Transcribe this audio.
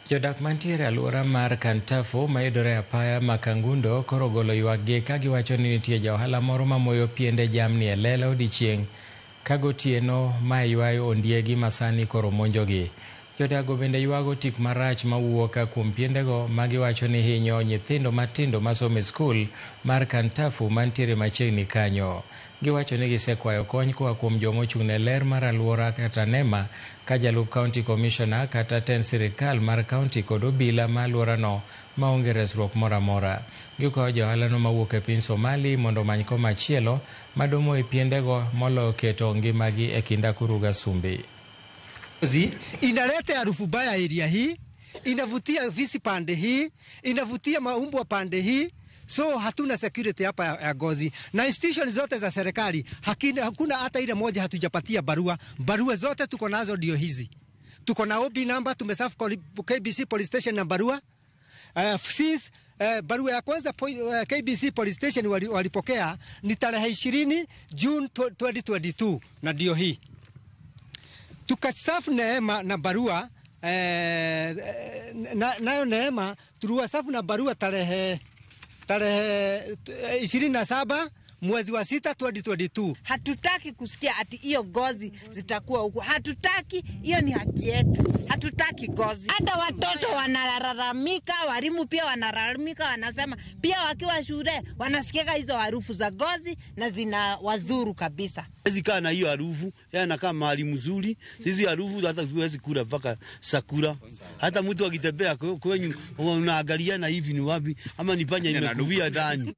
Jodak mantiere e alwora mar Kantafu mayudore e apaya ma Kangundo koro ogolo ywakgi ka giwacho ni nitie ja ohala moro mamoyo piende jamni e lela odiechieng' ka gotieno mae ywayo ondiegi masani koro monjogi. Jodago bende ywago tik marach mawuok kuom piendego ma giwacho ni hinyo nyithindo matindo masomo e skul mar Kantafu mantiere machiegni kanyo. Giwacho ni gisekwayo kony koa kuom joma ochung' ne ler mar alwora kata NEMA ka jalup county commissioner kata tend sirikal mar county kod obila ma alworano maonge resruok moro amora. Gikwayo ja ohalano mawuok e piny Somali mondo omany komachielo madomoe piendego moloyo keto ngimagi e kind akuru gasumbi. Inaleta harufu mbaya area hii, inavutia fisi pande hii, inavutia maumbwa pande hii. So hatuna security hapa ya ngozi, na institution zote za serikali hakuna hata ile moja hatujapatia barua. Barua zote tuko nazo ndio hizi. Tuko na OB number, tumeserve KBC police station na barua. Since barua ya kwanza KBC police station walipokea ni tarehe 20 June 2022 na ndio hii. Tukaserve Neema na barua, nayo Neema tuliwaserve na barua tarehe 27 mwezi wa 6 2022. Hatutaki kusikia ati hiyo ngozi zitakuwa huku. Hatutaki, hiyo ni haki yetu. Hatutaki ngozi. Hata watoto wanalalamika, walimu pia wanalalamika, wanasema pia wakiwa shule wanasikia hizo harufu za ngozi na zinawadhuru kabisa. Hawezi kaa na hiyo harufu, yeye anakaa mahali mzuri. Sisi harufu hata huwezi kula mpaka sakura. Hata mtu akitembea kwenyu unaangalia na hivi ni wapi ama ni panya imekuvia ndani.